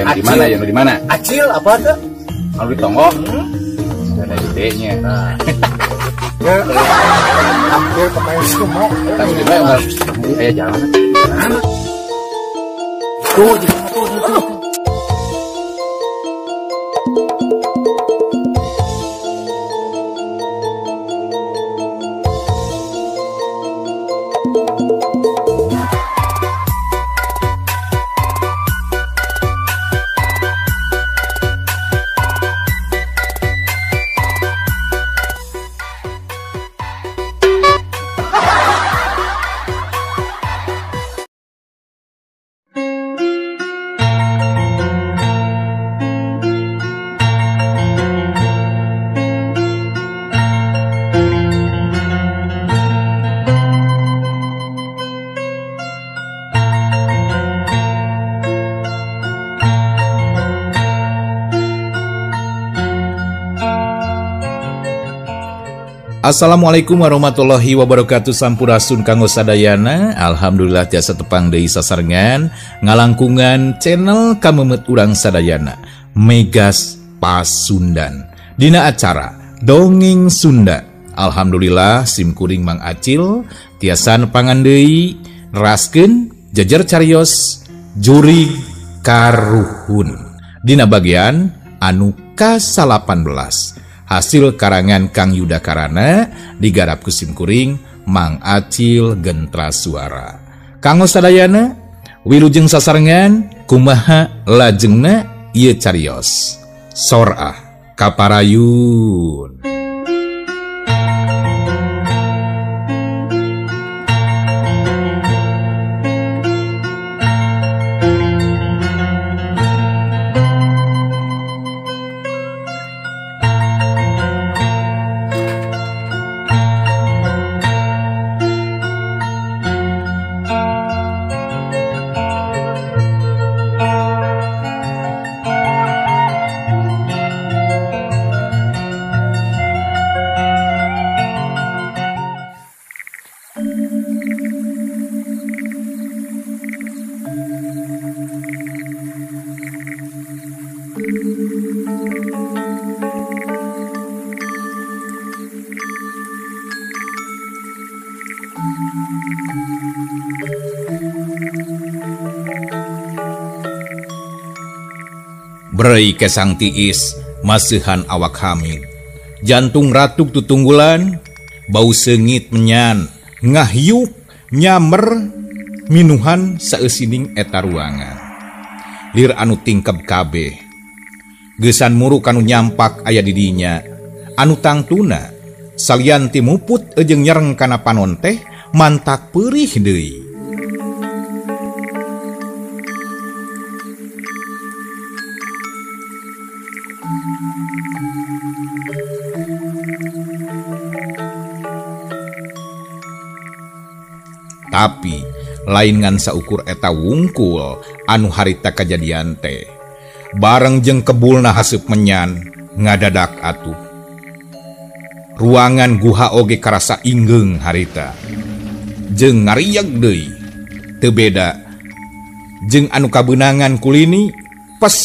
Yang di mana ya? Di mana? Acil apa tuh? Kalau di Tonggoh. Ada gede-nya. Nah. Ya, hampir pemain sumo. Tapi di mana? Kayak jalan. Tuh, di sana tuh, tuh. Assalamualaikum warahmatullahi wabarakatuh. Sampurasun kanggo sadayana. Alhamdulillah tiasa tepang deui sasarengan ngalangkungan channel kamemet urang sadayana Megas Pasundan dina acara Dongeng Sunda. Alhamdulillah simkuring Mang Acil tiasa nepangan deui neraskeun jejer carios jurig karuhun dina bagian anu ka-18 hasil karangan Kang Yudha Karana digarap ku simkuring Mang Acil Gentra Suara. Kanggo sadayana wilujeng sasarengan kumaha lajengna ieu carios sorah kaparayun. Brei kesang tiis masihan awak Hamid. Jantung ratuk tutunggulan, bau sengit menyan, ngahyuk nyamer minuhan saeusining eta ruangan. Lir anu tingkeb kabeh. Geusan muruk anu nyampak aya di dinya, anu tangtuna salian ti muput jeung nyereng kana panon teh mantak peurih deui. Tapi lain ngan saukur eta wungkul anu harita kajadian teh. Bareng jeung kebulna haseup menyan ngadadak atuh. Ruangan guha oge karasa inggeung harita. Jeung ngarieg deui. Teu beda jeung anu kabeunangan kulini pes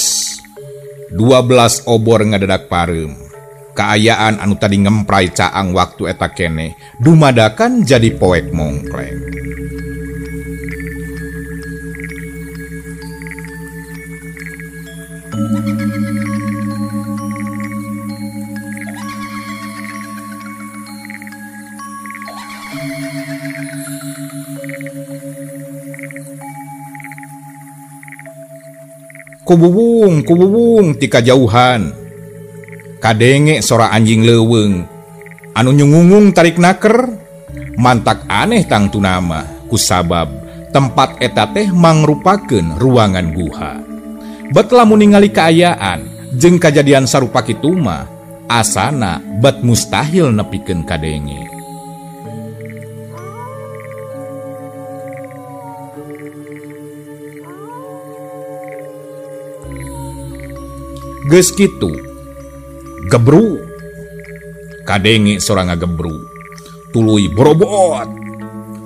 12 obor ngadadak pareum. Kaayaan anu tadi ngemprai caang waktu eta keneh dumadakan jadi poek mongkleng. Kubuwung, kubuwung ti kajauhan. Kadenge sora anjing leuweung anu nyungungung tarik naker. Mantak aneh tangtuna mah kusabab tempat eta teh mangrupakeun ruangan guha. Bet lamun ningali kaayaan jeung kajadian sarupa kitu mah asana bet mustahil nepikeun kadenge. Geus kitu gebru kadenge sora ngagebru tuluy borobot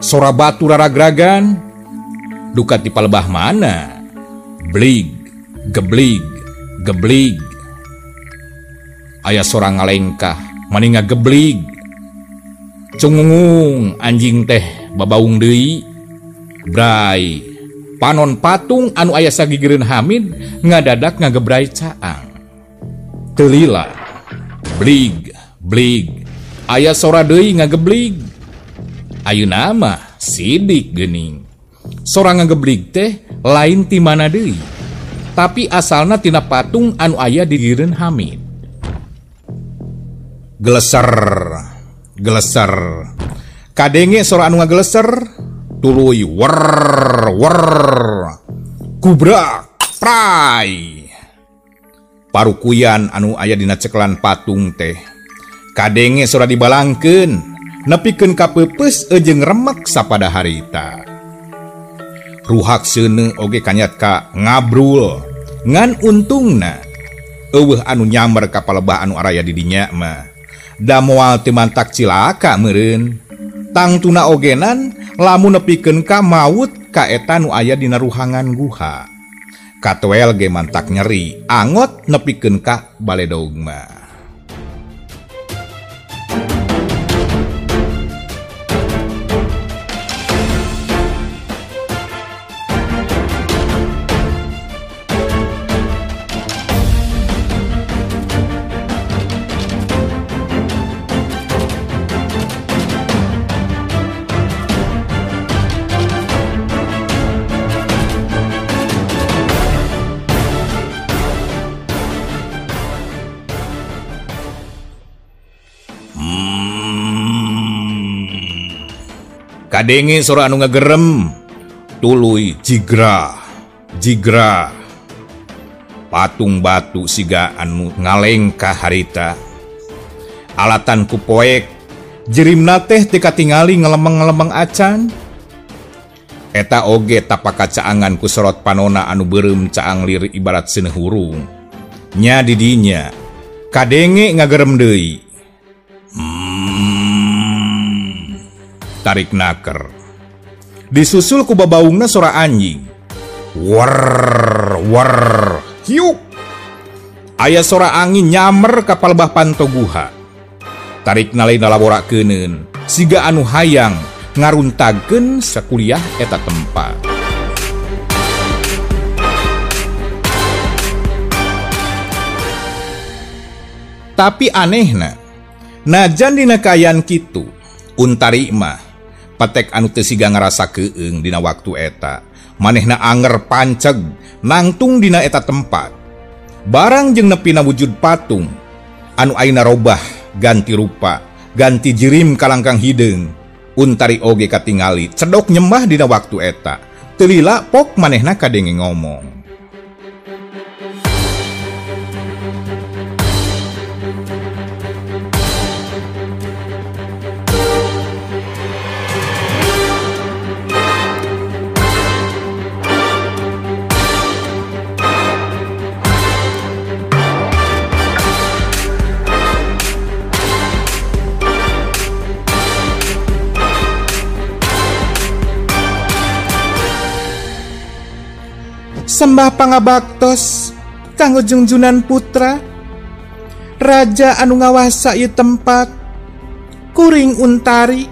sora batu raragragan duka ti palebah mana blig Geblig, geblig. Aya sora ngalengkah, maninga geblig. Cungungung anjing teh babaung deui. Bray, panon patung anu aya sagigireun Hamid ngadadak ngagebray caang. Teu lila. Blig, blig. Aya sora deui ngageblig. Ayeuna mah sidik geuning. Sora ngageblig teh lain ti mana deui, tapi asalna tina patung anu aya di gigireun Hamid. Geleser, geleser. Kadenge sora anu ngageleser, tuluy wer wer. Kubrak, prai. Parukuyan anu aya dina cekelan patung teh. Kadenge sora dibalangkeun, nepikeun ka peupeus jeung remek sapada harita. Ruhak seuneu oge kanyat ka ngabrul, ngan untungna eueuh anu nyamber ka palebah anu araya di dinya mah. Da moal teu mantak cilaka meureun. Tangtuna ogenan lamun nepikeun ka maut ka eta nu aya dina ruhangan guha. Katoel ge mantak nyeri, angot nepikeun ka baledog mah. Kadenge sora anu ngagerem, tuluy jigrah, jigrah. Patung batu siga anu ngalengkah harita. Alatan ku poek, jerimna teh teu katingali ngelemeng-ngelemeng acan. Eta oge tapaka caangan ku sorot panona anu beureum caang lir ibarat seuneuh hurung. Nya didinya, kadenge ngagerem deui. Tarik naker. Disusul ku babaungna sora anjing. Wer wer hiuk. Aya sora angin nyamer ka palebah panto guha. Tarik lain lalaborakeuneun, siga anu hayang ngaruntagkeun sakuliah eta tempat. Tapi anehna, najan dina kaayaan kitu, Untari mah petek anu teu siga ngarasa keung dina waktu eta. Manehna anger panceg nangtung dina eta tempat. Barang jeung nepina wujud patung anu ayeuna robah, ganti rupa, ganti jirim kalangkang hideung. Untari oge katingali cedok nyembah dina waktu eta. Teu lila pok manehna kadenge ngomong. Sembah pangabaktos kanggo Jungjunan Putra, raja anu ngawasa ieu tempat, kuring Untari.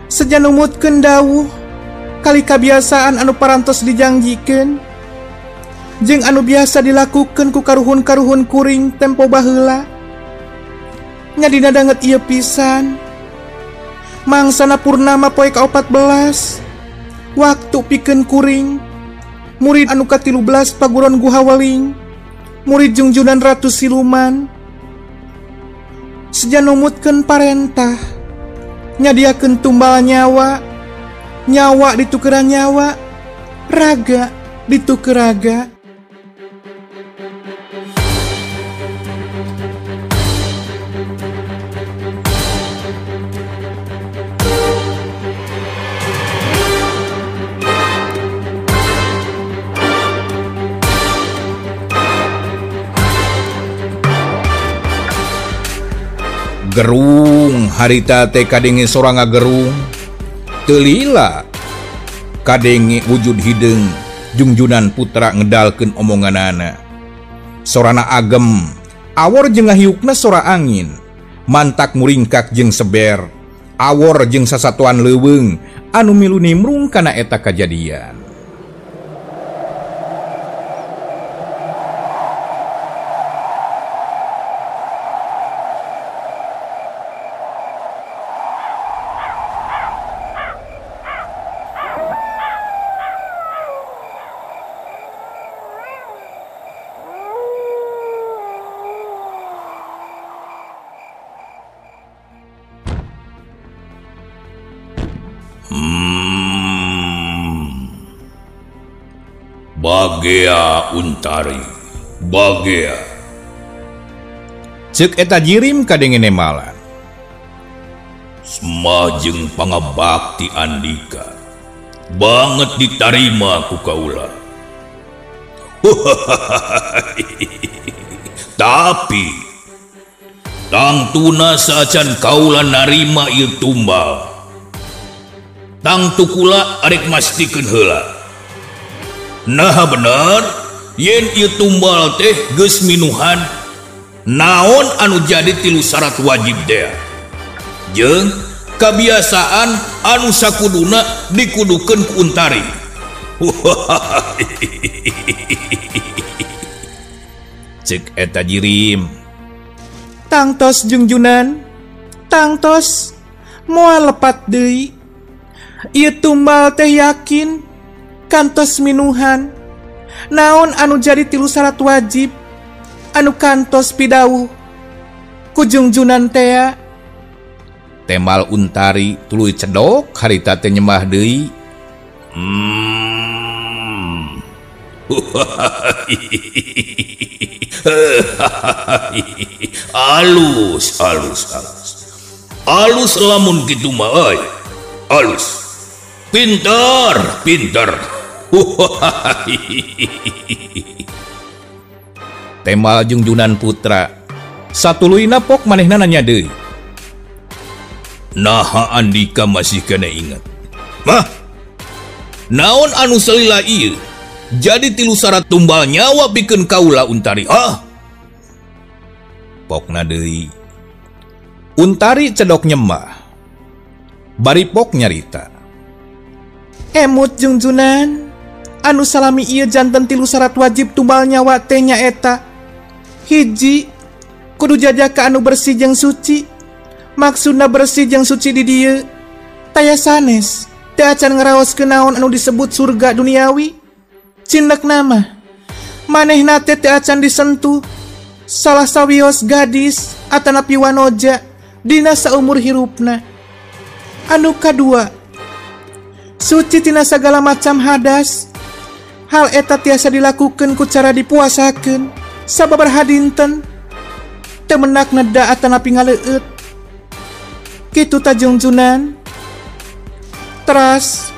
Seja numutkeun dawuh kali kabiasaan anu parantos dijangjikeun jeung anu biasa dilakukeun ku karuhun-karuhun kuring tempo baheula. Nya dina danget ieu pisan. Mangsana purnama poe ka-14, waktu pikeun kuring murid anu ka-13 paguron Guha Weling, murid Jungjunan Ratu Siluman. Seja numutkeun parentah, nyadiakeun tumbal nyawa, nyawa ditukeran nyawa, raga dituker raga. Gerung harita teh kadenge sora ngagerung. Teu lila kadenge wujud hideung Jungjunan Putra ngedalkeun omonganana. Sorana agem, awor jeung ngahiukna sora angin. Mantak muringkak jeung seber, awor jeung sasatuan leuweung anu milu nimrung kana eta kajadian. Bagea Untari, bagea. Ceuk eta jirim kadenge nemalan. Semajeng pangabakti Andika banget ditarima ku kaula. Tapi tangtuna saacan kaula narima ieu tumbal. Tangtu kula arek mastikeun heula. Nah bener yen ieu tumbal teh geus minuhan naon anu jadi tilu syarat wajib teh jeung kabiasaan anu sakuduna dikudukeun ku Untari. Ceuk eta jirim. Tangtos Jungjunan, tangtos moal lepat deui. Ieu tumbal teh yakin kantos minuhan naon anu jadi tilu syarat wajib anu kantos pidawuh ku Jungjunan tea. Temal Untari tuluy cedok harita teh nyembah deui. Alus alus alus alus lamun kitu mah euy. Alus pintar pintar. Temal Jungjunan Putra satuluyna pok manehna nanya deui. Naha Andika masih kena ingat? Mah, naon anu salila ieu jadi tilu syarat tumbal nyawa pikeun kaula Untari? Ah, pokna deui. Untari cedok nyembah. Bari pok nyarita. Emut Jungjunan, anu salami ieu janten tilu syarat wajib tumbal nyawa teh nyaeta hiji, kudu jajaka anu bersih jeung suci. Maksudna bersih jeung suci di dieu taya sanes teu acan ngaraoskeun naon anu disebut surga duniawi. Cindak nama manehna teh teu acan disentuh salah sawios gadis atanapi wanoja dina saumur hirupna. Anu kadua, suci tina sagala macam hadas. Hal eta tiasa dilakukeun ku cara dipuasakeun sababaraha dinten teu menak neda atanapi ngaleueut. Kitu ta Jungjunan. Teras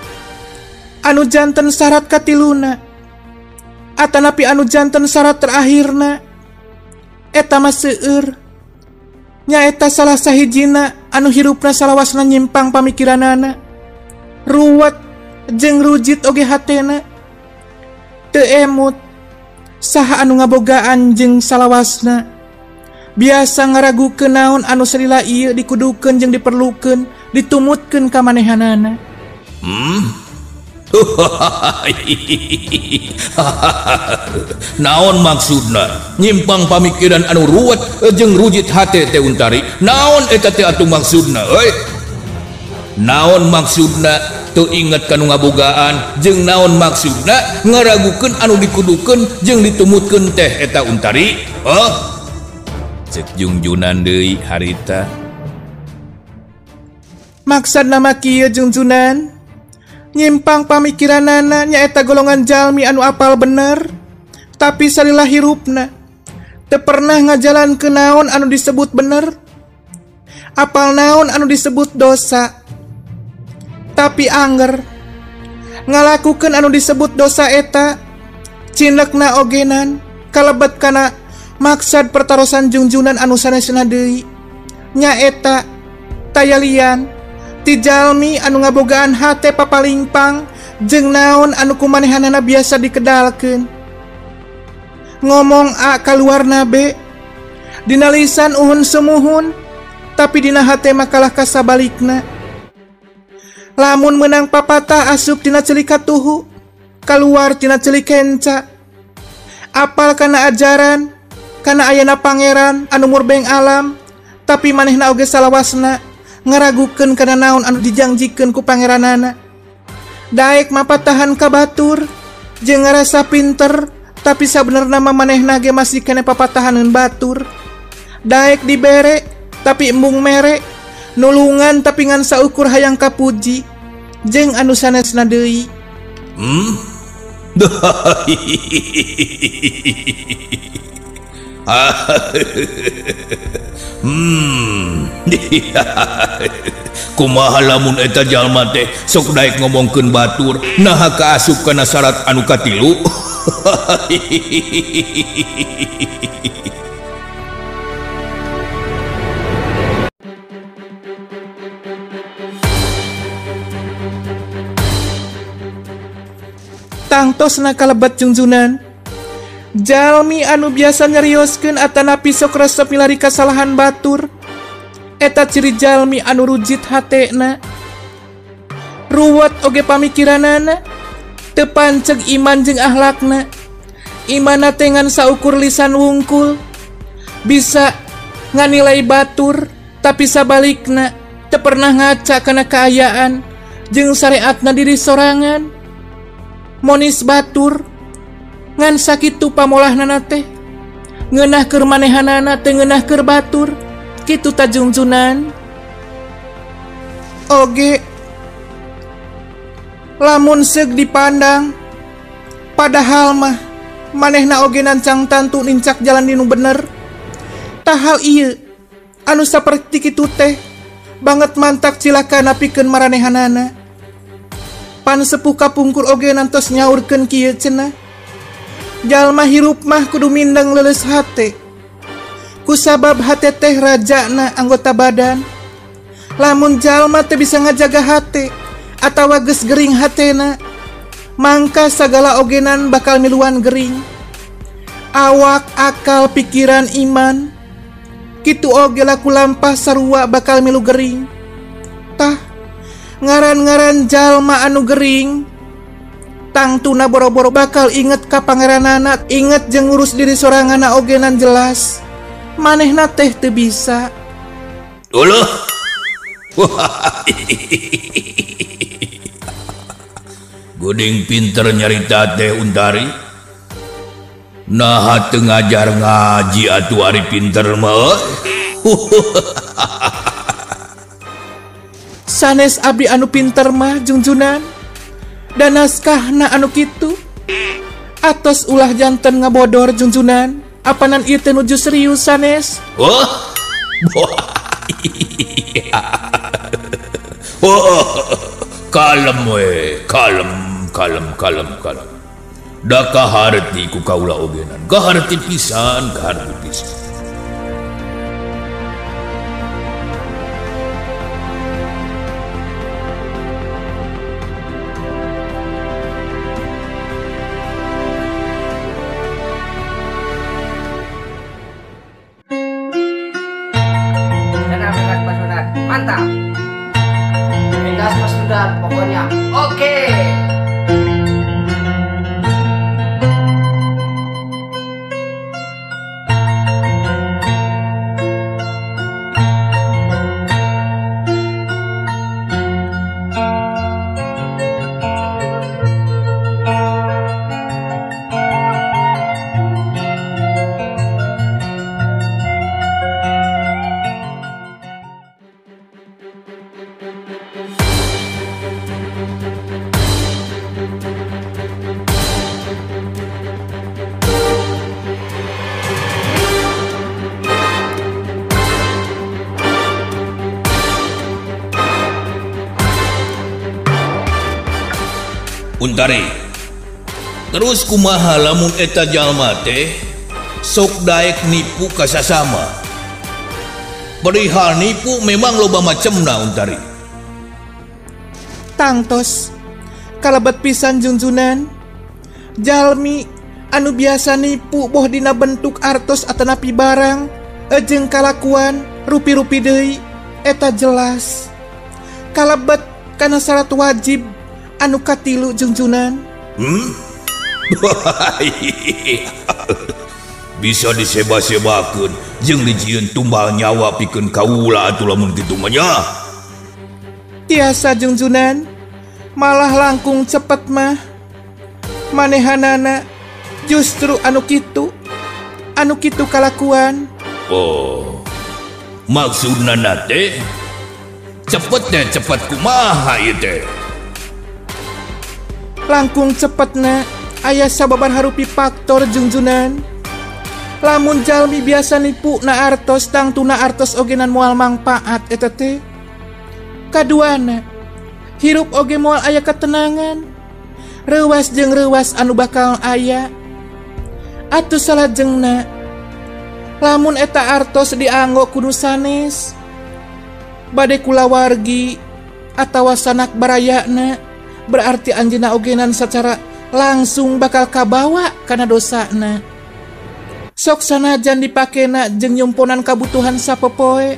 anu janten syarat katiluna atanapi anu janten syarat terakhirna eta mah seueur, nyaeta salah sahijina anu hirupna salawasna nyimpang pamikiranana, ruwet jeung rujit oge hatena. Teu emut saha anu ngabogaan jeung salawasna biasa ngaragukeun naon anu salila ieu dikudukeun jeung diperlukeun ditumutkeun ka manehanana. Naon maksudna nyimpang pamikiran anu ruwet jeung rujit hate teh Untari? Naon eta teh atuh maksudna euy? Naon maksudna teu inget kanu ngabogaan jeung naon maksudna ngaragukeun anu dikudukeun jeung ditumutkeun teh eta Untari? Oh, Cek Jungjunan deui harita. Maksudna mah kieu Jungjunan, nyimpang pamikiranana nyaeta golongan jalmi anu apal bener tapi salila hirupna teu pernah ngajalankeun naon anu disebut bener, apal naon anu disebut dosa tapi angger ngalakukeun anu disebut dosa eta cinekna ogenan kalebet kana maksad pertarosan Jungjunan anu sanesna deui, nyaeta tayalian ti jalmi anu ngabogaan hate papalingpang Jeung naon anu kumanehanana biasa dikedalkeun. Ngomong A kaluarna B. Dina lisan uhun sumuhun, tapi dina hate mah kalah kasabalikna. Lamun menang papatah asup tina ceuli katuhu, kaluar tina ceuli kenca. Apal kana ajaran, kana ayana pangeran anu murbeng alam, tapi manehna oge salawasna ngaragukeun kana naon anu dijangjikeun ku pangeranana. Daek mapatahan ka batur, jeung ngarasa pinter, tapi sabenerna mah manehna ge masih kene papatahaneun batur. Daek dibere, tapi embung mere, nulungan tapi ngan saukur hayang kapuji, jeung anu sanesna deui. Kumaha lamun eta jalma teh sok daek ngomongkeun batur, naha kaasup kana syarat anu katilu. Tangtosna kalebet jungjunan. Jalmi anu biasa nyarioskeun atanapi sok resep milari kasalahan batur, eta ciri jalmi anu rujit hatena, ruwet oge pamikiranana, teu panceg iman jeung ahlakna. Imana teh ngan saukur lisan wungkul, bisa nganilai batur tapi sabalikna teu pernah ngaca kana kaayaan jeung syariatna diri sorangan. Monis batur ngan sakitu pamolahna teh ngeunah keur manehanana teu ngeunah keur batur, kitu ta jungjunan. Oge lamun seug dipandang, padahal mah manehna oge nancang tantu nincak jalan dinu bener. Tahal ieu anu saperti kitu teh banget mantak cilaka napikeun maranehanana. Pan sepuh kapungkur oge nantos nyaurkeun kieu cenah, jalma hirup mah kudu mindeng leuleus hate, kusabab hate teh rajana anggota badan. Lamun jalma teh bisa ngajaga hate atawa geus gering hatena, mangka sagala ogenan bakal miluan gering. Awak, akal, pikiran, iman, kitu oge laku lampah sarua bakal milu gering. Tah ngaran-ngaran jalma anu gering tangtuna boro-boro bakal inget ka pangeranana, inget jeung ngurus diri soranganna ogenan jelas manehna teh teu bisa. Uluh. Geuning pinter nyarita teh Untari. Naha teu ngajar ngaji atuh ari pinter mah. Sanes abdi anu pinter mah jungjunan, dan naskahna anu kitu. Atos ulah janten ngabodor jungjunan, apanan ieu teh nuju serius sanes. Oh. Oh, kalem we, kalem, kalem, kalem, kalem. Da kaharti ku kaula ogenan, kaharti pisan, kaharti pisan. Mantap. Bebas Mas Sudan pokoknya. Oke. Untari, terus kumaha lamun eta jalma teh sok daek nipu kasasama. Perihal nipu memang loba macemna Untari. Tangtos Kalebet pisan Junjunan. Jalmi anu biasa nipu boh dina bentuk artos atanapi barang jeung kalakuan rupi-rupi deui eta jelas. Kalebet kana syarat wajib anu katilu Junjunan. Bisa diseba-sebakeun jeung dijieun tumbal nyawa pikeun kaula atuh lamun kitu mah nya. Tiasa Junjunan, malah langkung cepet mah. Manehanana justru anu kitu kalakuan. Oh, maksudna teh cepetnya cepet kumaha ieu teh? Langkung cepetna aya sababar harupi faktor Junjunan. Lamun jalmi biasa nipu na artos tangtuna artos ogenan moal mangpaat eta teh. Kaduana hirup oge moal aya ketenangan. Reuwas jeung reuwas anu bakal aya. Atuh salajengna lamun eta artos dianggo kudu sanes bade kulawargi atawa sanak barayana, berarti anjeunna ogenan secara langsung bakal kabawa kana dosana. Sok sanajan dipakena jeung nyumponan kabutuhan sapopoe,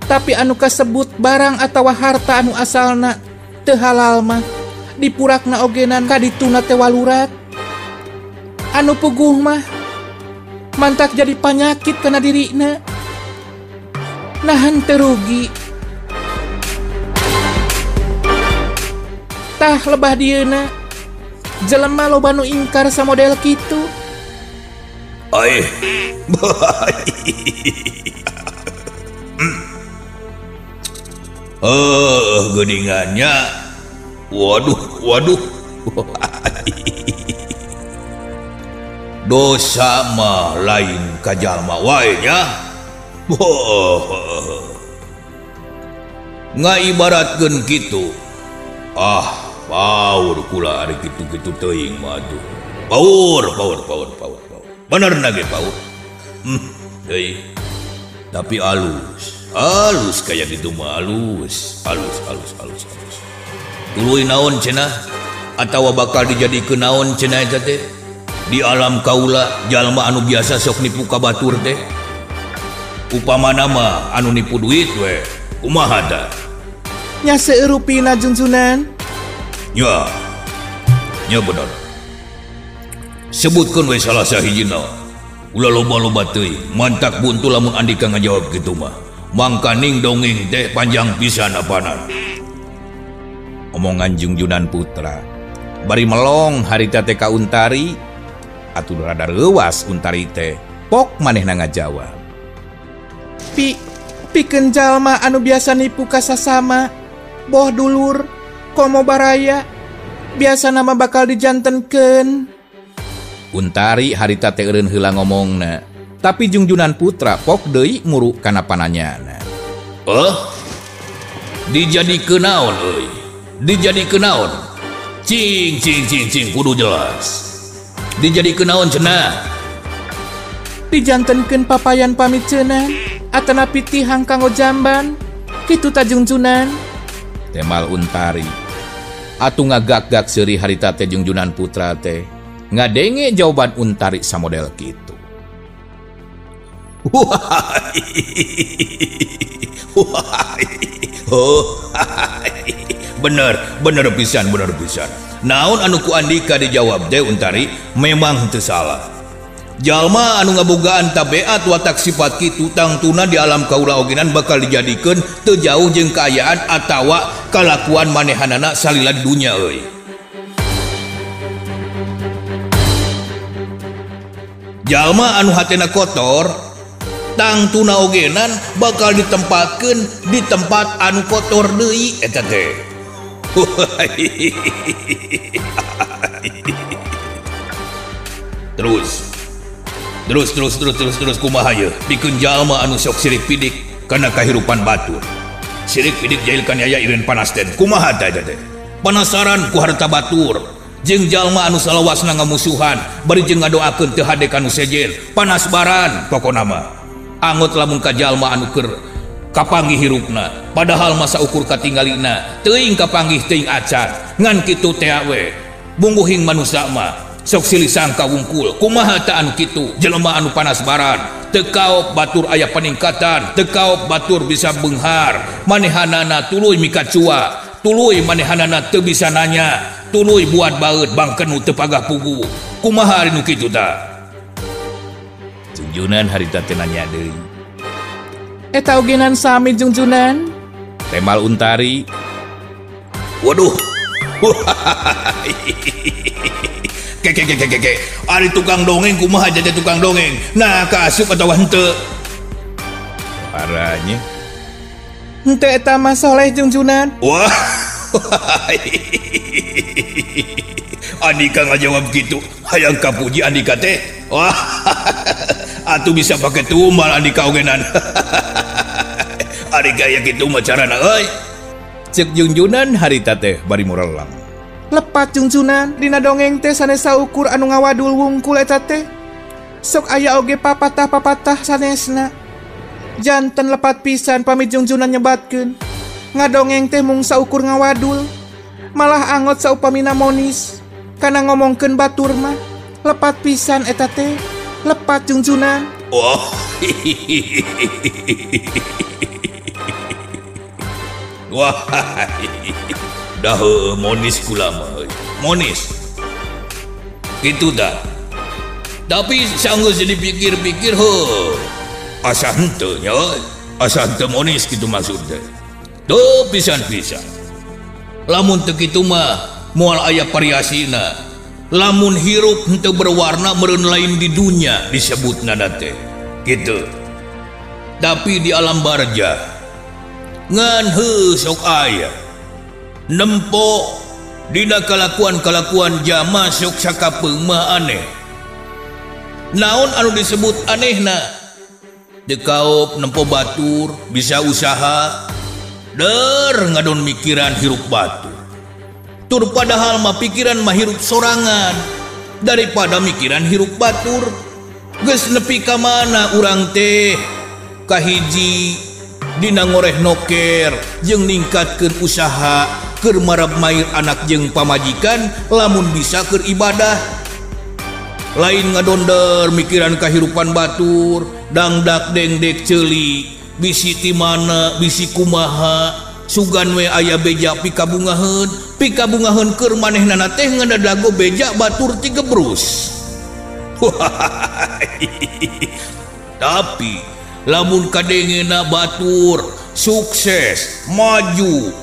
tapi anu kasebut barang atawa harta anu asalna teu halal mah dipurakna ogenan kadituna teh walurat. Anu puguh mah mantak jadi panyakit kana dirina. Nahan teu rugi. Tah lebah dieuna jelema loba nu ingkar samodel kitu. Ai. Geuningannya. Waduh. Dosa mah lain ka jalma wae nya. Ngaibaratkeun kitu. Ah, paur kula ari kitu-kitu teuing mah atuh. Paur. Bener na ge paur. Teuing. Tapi alus kayak gitu mah alus. Tuluy naon cenah atawa bakal dijadikeun naon cenah eta teh? Di alam kaula jalma anu biasa sok nipu ka batur teh. Upamana mah anu nipu duit we, kumaha tah? Nya seurupina Junjunan. Nya. Nya bener. Sebutkeun we salah sahijina. Ulah loba-loba teuing, mantak buntu lamun andika ngajawab kitu mah. Mangkaning dongeng teh panjang pisan apanan. Omongan Junjunan Putra bari melong harita teh ka Untari. Atuh rada reuwas Untari teh pok manehna ngajawab. Pikeun jalma anu biasa nipu ka sasama, boh dulur komo baraya, biasa nama bakal dijantenkeun. Untari harita teh eureun heula ngomongna, tapi Junjunan Putra pok deui muru kana pananyana. Dijadikeun naon euy? Dijadikeun naon? Cing cing kudu jelas. Dijadikeun naon cenah? Dijantenkeun papayan pamiceunan atanapi tihang kanggo jamban, kitu ta Junjunan. Temal Untari. Atuh ngagak-gak seuri harita teh Junjunan Putra teh. Ngadenge jawaban Untari samodel kitu. Bener pisan. Naon anu ku andika dijawab teh Untari memang teu salah. Jalma anu ngabogaan tabeat watak sifat kitu tangtuna di alam kaula ogenan bakal dijadikeun teu jauh jeung kaayaan atawa kalakuan manehanana salila di dunya euy. Jalma anu hatena kotor tangtuna ogenan bakal ditempatkeun di tempat anu kotor deui eta teh. Terus kumaha ye pikeun jalma anu sok sirik pidik kana kahirupan batur. Sirik pidik jahil kaniaya ireun panasten kumaha tah eta teh? Panasaran ku harta batur. Jeung jalma anu salawasna ngamusuhan bari jeung ngadoakeun teu hade ka nu sejen, panasbaran pokona mah. Angot lamun ka jalma anu keur Kapanggih hirupna padahal masa ukur katinggalina teuing kapanggih teuing acan ngan kitu teh we bungguhing manusia mah sok silih sangka wungkul kumaha ta anu kitu jelema anu panas baran teu kaop batur aya peningkatan teu kaop batur bisa beunghar manehanana tuluy mikacua tuluy manehanana teu bisa nanya tuluy buat baeut bangken nu teu pagah pugu kumaha ari nu kitu ta Junjunan harita teh nanya deui. Eta ogenan sami Junjunan. Temal Untari. Waduh. Keke. Ari tukang dongeng kumaha jaja tukang dongeng. Nah, kaasup atawa henteu? Parahnya. Henteu eta mah soleh Junjunan. Wah. Andika ngajawab gitu. Hayang kapuji Andika teh. Wah. Atuh bisa pakai tumbal Andika ogenan. Ari gaya kitu mah carana euy. Ceuk Junjunan harita teh bari murelang. Lepat Junjunan dina dongeng teh sanes saukur anu ngawadul wungkul eta teh. Sok aya oge papatah-papatah sanesna. Janten lepat pisan pami Junjunan nyebatkeun. Ngadongeng teh mung saukur ngawadul. Malah angot saupamina monis. Kana ngomongkeun batur mah lepat pisan eta teh. Lepat Junjunan. Wah. Wah. Dah monis kula mah. Monis. Kitu dah. Tapi sanggeus dipikir-pikir heuh. Asa henteu nya euy. Asa henteu monis kitu maksud teh. Teu pisan-pisan. Lamun teu kitu mah moal aya variasina. Lamun hirup henteu berwarna meureun lain di dunya disebutna teh. Kitu. Tapi di alam barjah ngan heuh sok aya nempo dina kalakuan-kalakuan jama sok sakapeung mah aneh. Naon anu disebut anehna? Teu kaop nempo batur bisa usaha der ngadon mikiran hirup batur. Tur padahal mah pikiran mah hirup sorangan daripada mikiran hirup batur. Geus nepi ka mana urang teh? Kahiji dina ngoreh noker jeung ningkatkeun usaha keur marab mair anak jeung pamajikan lamun bisa keur ibadah. Lain ngadonder mikiran kahirupan batur, dangdak dengdek ceuli, bisi ti mana, bisi kumaha, sugan we aya beja pikabungaheun, pikabungaheun keur manehna teh ngadadago beja batur ti gebrus. Tapi lamun kadengena batur sukses maju,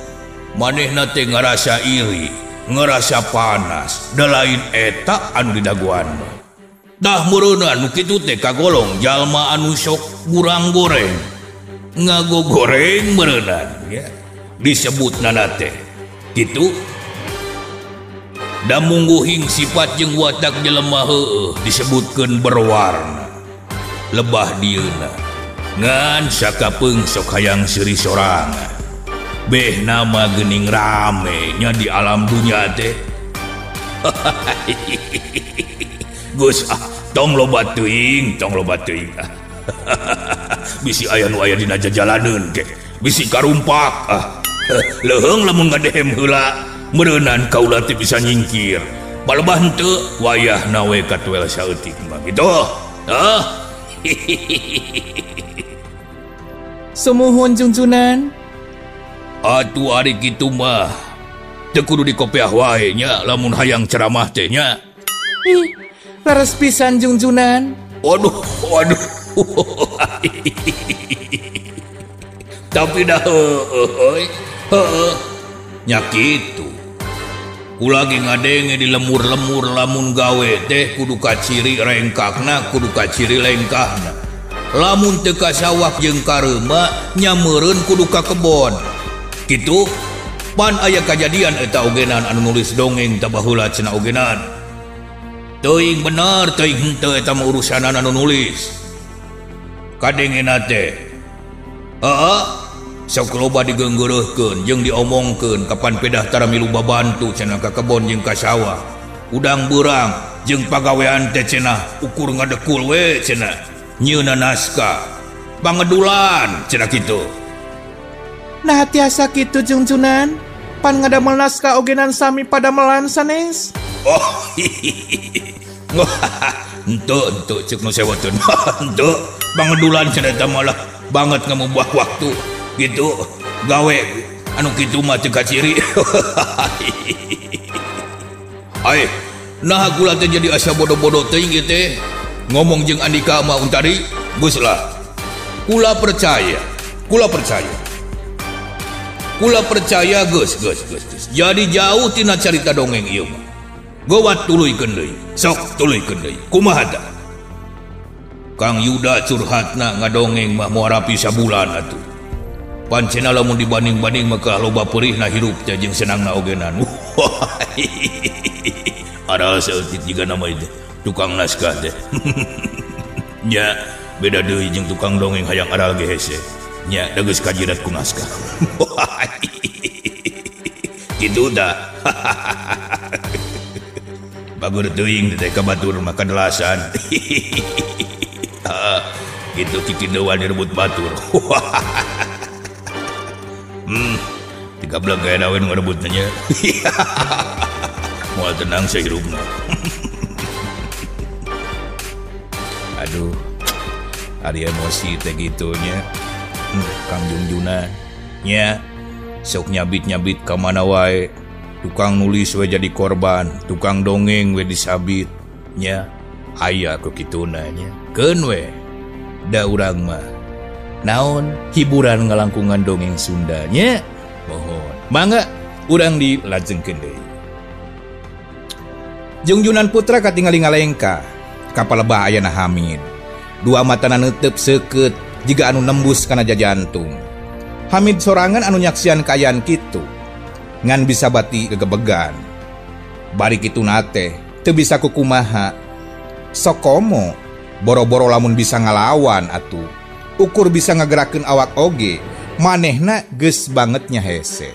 manehna teh ngarasa iri, ngerasa panas, da lain eta anu didagoan. Dah meureunna nu kitu teh kagolong jalma anu sok gurang goreng, ngagogoreng meureunna ya. Disebutna teh kitu. Da mungguhing sifat jeung watak jelema heueuh disebutkeun berwarna. Lebah dieuna ngan sakapeung sok hayang seuri sorangan. Beh nama geuning rame nya di alam dunya teh. Geus ah, tong loba teuing, tong loba teuing. Bisi aya nu aya dina jajalaneun ge, bisi karumpak ah. Leuheung lamun ngadehem heula, meureunan kaula teh bisa nyingkir. Balebah henteu wayahna we katuel saeutik mah kitu. Ah. Sumuhun Junjunan. Atuh ari kitu mah teu kudu dikopiah wae nya lamun hayang ceramah teh nya. Ih, leres pisan Junjunan. Waduh, waduh. Tapi dah heueuh heueuh nya kitu. Kula ge ngadenge di lemur-lemur lamun gawe teh kudu kaciri rengkakna, kudu kaciri lengkahna. Lamun teu ka sawah jeung ka reuma nya meureun kudu ka kebon. Kitu pan aya kajadian eta ogenan anu nulis dongeng tah baheula cenah ogenan. Teuing bener teuing henteu eta mah urusanana anu nulis. Kadengena teh heeh sok loba digeunggeureuhkeun jeung diomongkeun kapan pedah tara milu babantu cenah ka kebon jeung ka sawah. Udang beurang jeung pagawean teh cenah ukur ngadekul we cenah. Nyeuna naskah pangedulan cenah kitu. Nah tiasa kitu Jungjunan, pan ngadamel naskah ogenan sami padamelan sanes. Oh, henteu cek nu sewoteun. Henteu, pangedulan cenah eta malah banget ngemubuah waktu gitu. Gawe anu kitu mah teu kaciri. Ai, nah kula teh jadi asa bodoh-bodoh teuing ieu teh. Ngomong jeung Andika mah Untari, geus lah. Kula percaya, kula percaya. Kula percaya geus. Jadi jauh tina carita dongeng ieu mah. Gowat tuluykeun deui, sok tuluykeun deui. Kumaha tah? Kang Yuda curhatna ngadongeng mah moal rapi sabulan atuh. Pancena lamun dibanding-banding maka loba peurihna hirup teh jeung senangna ogenan. Ada saeutik jiga nama itu tukang naskah teh. Nya beda deui jeung tukang dongeng hayang aral ge hese. Nya da geus kajirat ku naskah. Kitu da. Bagur teuing teh ka batur mah kadelasan. Kitu kikieuan direbut batur. Tiga belah gaya dawen ngerebutnya nya. Moal tenang sahirupna. Aduh, ari emosi teh gitunya. Kang Jungjuna nya sok nyabit-nyabit ka mana wae. Tukang nulis we jadi korban, tukang dongeng we disabit nya. Aya ku kituna nya. Keun we da urang mah naon hiburan ngalangkungan dongeng Sunda nya. Mohon mangga urang dilajengkeun deui. Jungjunan Putra katingali ngalengka ka palebah ayana Hamid. Dua matana neuteup seukeut jiga anu nembus kana jajantung. Hamid sorangan anu nyaksian kaayaan kitu. Ngan bisa bati gegebegan. Bari kitu nate teu bisa kukumaha. Sokomo boro-boro lamun bisa ngalawan atuh. Ukur bisa ngagerakeun awak oge, manehna geus bangetnya hese.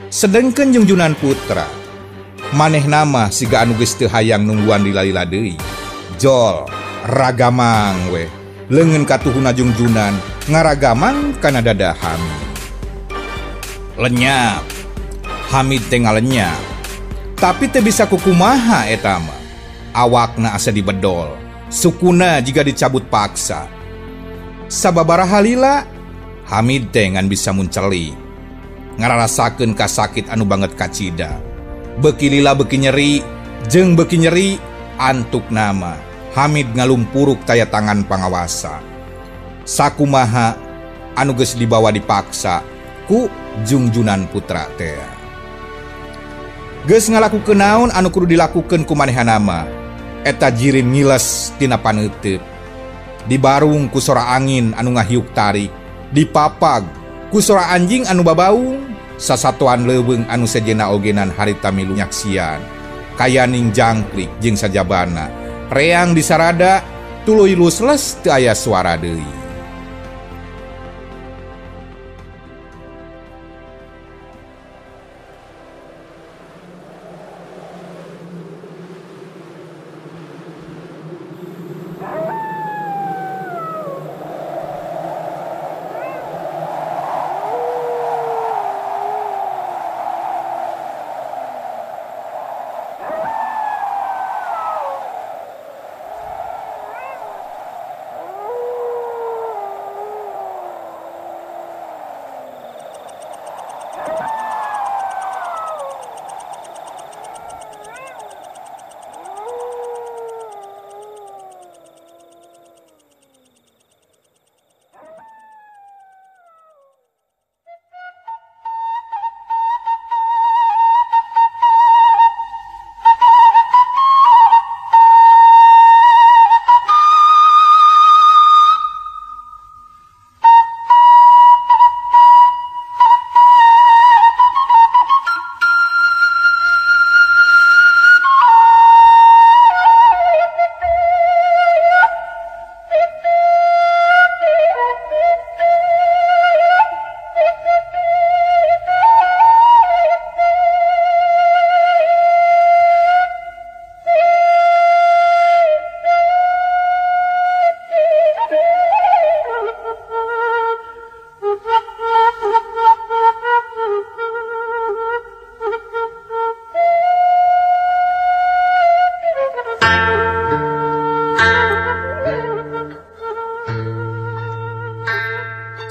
Sedengkeun Jungjunan Putra, manehna mah siga anu geus teu hayang nungguan lila-lila deui. Jol, ragamang we, leungeun katuhuna Jungjunan ngaragamang kana dada Hamid. Lenyap, Hamid teh ngalenyap. Tapi teu bisa kukumaha eta mah. Awakna asa dibedol, sukuna jiga dicabut paksa. Sababaraha lila, Hamid teh ngan bisa munceli. Ngararasakeun kasakit anu banget kacida. Beuki lila beuki nyeri, jeung beuki nyeri antuk nama. Hamid ngalumpuruk taya tangan pangawasa. Sakumaha anu geus dibawa dipaksa ku Jungjunan Putra teh. Geus ngalakukeun naon anu kudu dilakukeun ku manehna mah. Eta jirim ngiles tina paneuteub. Dibarung ku sora angin anu ngahiuk tarik, dipapag ku sora anjing anu babaung, sasatoan leuweung anu sejenna ogenan harita milu nyaksian. Kayaning jangkrik jeung sajabana, reang disarada tuluy lusles teu aya suara deui.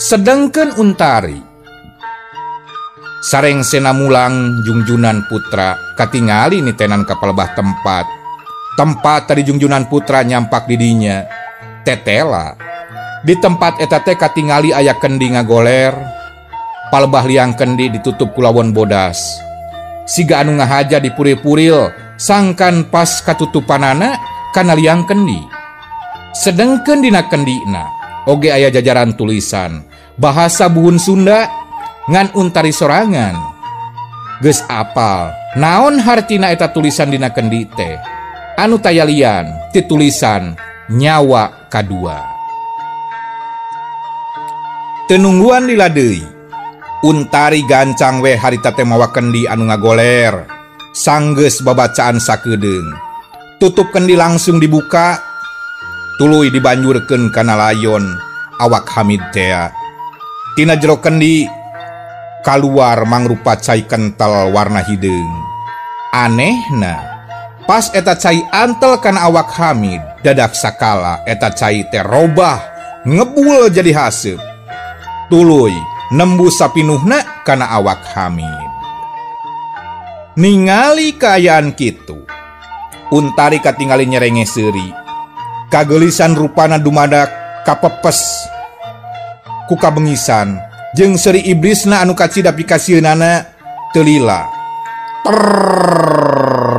Sedengkeun Untari sareng Sena Mulang Jungjunan Putra katingali nitenan ka palebah tempat. Tempat tadi Jungjunan Putra nyampak didinya tetela. Di tempat eta teh katingali aya kendi ngagoler. Palebah liang kendi ditutup ku lawon bodas. Siga anu ngahaja dipuril-puril sangkan pas katutupanana kana liang kendi. Sedengkeun dina kendina oge aya jajaran tulisan bahasa buhun Sunda ngan Untari sorangan. Geus apal naon hartina eta tulisan dina kendi teh. Anu tayalian ti tulisan nyawa kadua. Tenungguan lila deui. Untari gancang we harita teh mawa kendi anu ngagoler. Sanggeus babacaan sakedeung. Tutup kendi langsung dibuka. Tuluy dibanjurkeun kana layon awak Hamid tea. Tina jero kendi kaluar mangrupa cai kental warna hideung. Anehna, pas eta cai antel kana awak Hamid, dadak sakala eta cai teh robah ngebul jadi haseup. Tuluy nembus sapinuhna kana awak Hamid. Ningali kaayaan kitu, Untari katingali nyerenge seuri. Kagelisan rupana dumadak kapepes ku kabengisan jeung seuri iblisna anu kacida pikasieunana teu lila.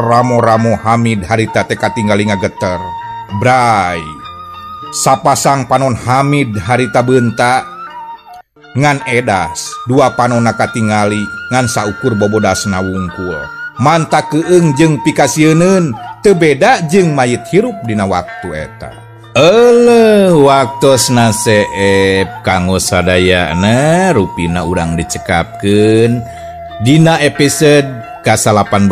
Ramo-ramo Hamid harita teh katingali ngageter. Bray, sapasang panon Hamid harita beunta ngan edas, dua panonna katingali ngan saukur bobodasna wungkul. Manta keung jeung pikasieuneun teu beda jeung mayit hirup dina waktu eta. Eleuh waktosna seep kanggo sadayana rupina urang dicekapkeun dina episode ka-18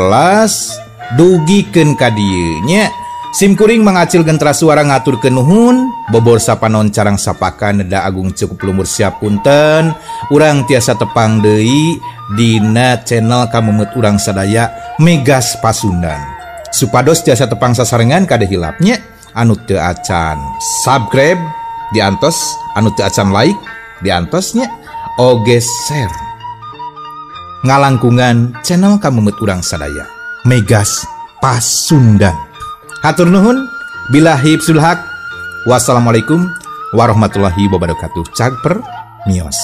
dugikeun ka dieu nya. Simkuring mangacil gentra suara ngaturkeun nuhun bobor sapanon carang sapakan neda agung cukup lumur siap punten. Urang tiasa tepang deui dina channel kamemut urang sadaya Megas Pasundan. Supados tiasa tepang sasarengan kade hilapnya anu teu acan subscribe diantos, anu teu acan like diantosnya, oge share ngalangkungan channel kamemut urang sadaya Megas Pasundan. Hatur nuhun, billahi hibzul haq. Wassalamualaikum warahmatullahi wabarakatuh. Cagper mios.